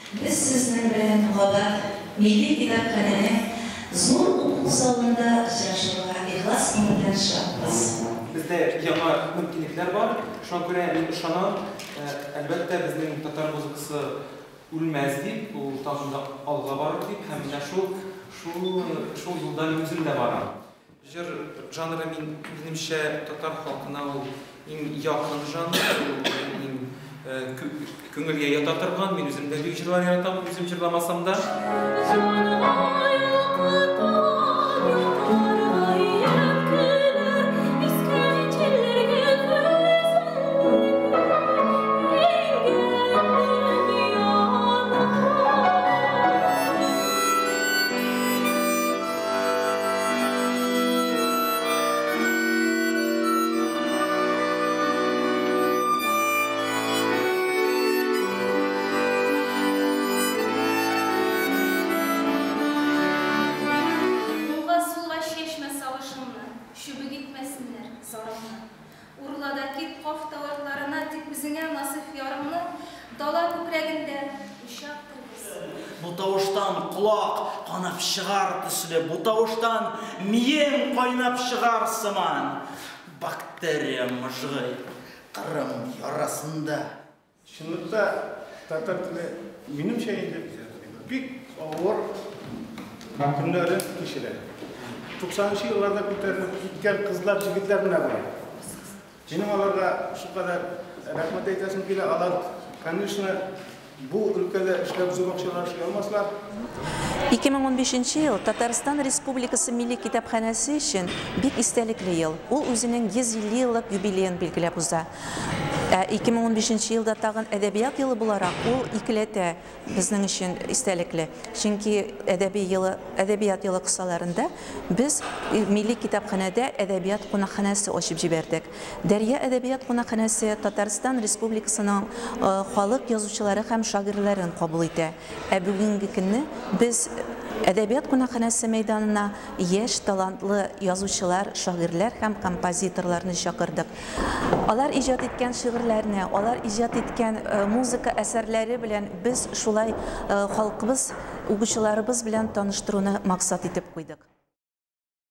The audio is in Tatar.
Без сезнең белән кабат Милли китапханәнең зур уку залында очрашырга ихлас күңелдән шатбыз. Бездә яңа мөмкинлекләр бар, шуңа күрә мин ышанам, әлбәттә, безнең татар музыкасы үлмәс дип, ул тагын да алга барыр дип, һәм менә шул, шул, шул юлда мин үзем дә барам. Җыр жанры мин, минемчә, татар халкына ул иң якын жанр, ул иң күңелгә ята торган. Мин үзем дә бик җырлар яратам, үзем җырламасам да. Уңга сулга чәчмә салышыңны, Чүбек итмәсеннәр зарыңны. Урла да кит Каф тау артларына, Тик үзеңә насыйп ярыңны Дала күкрәгендә учак тергез. Бу тавыштан колак канап чыгар төсле, бу тавыштан миең кайнап чыгар сыман. Бактерия мыжгый Кырым ярасында. Чынлыкта татар теле, минемчә инде, бик авыр көннәрен кичерә. 90 нчы елларда күтәрелеп киткән кызлар, җегетләр менә болар. Минем аларга шулкадәр рәхмәт әйтәсем килә. Алар, конечно, бу өлкәдә эшләп зур акчалар эшли алмаслар. 2015 нче ел Татарстан Республикасы Милли китапханәсе өчен бик истәлекле ел. Ул үзенең 150 еллык юбилеен билгеләп уза. Ә 2015 нче елда тагын әдәбият елы буларак, ул икеләтә безнең өчен истәлекле. Чөнки әдәби елы, әдәбият елы кысаларында без Милли китапханәдә әдәбият кунакханәсе ачып җибәрдек. Дәрья әдәбият кунакханәсе Татарстан Республикасының халык язучылары һәм шагыйрьләрен кабул итә. Ә бүгенге көнне без Әдәбият кунакханәсе мәйданына яшь талантлы язучылар, шагыйрьләр һәм композиторларны чакырдык. Алар иҗат иткән шигырьләрне, алар иҗат иткән музыка әсәрләре белән без шулай халкыбыз, укучыларыбыз белән таныштыруны максат итеп куйдык.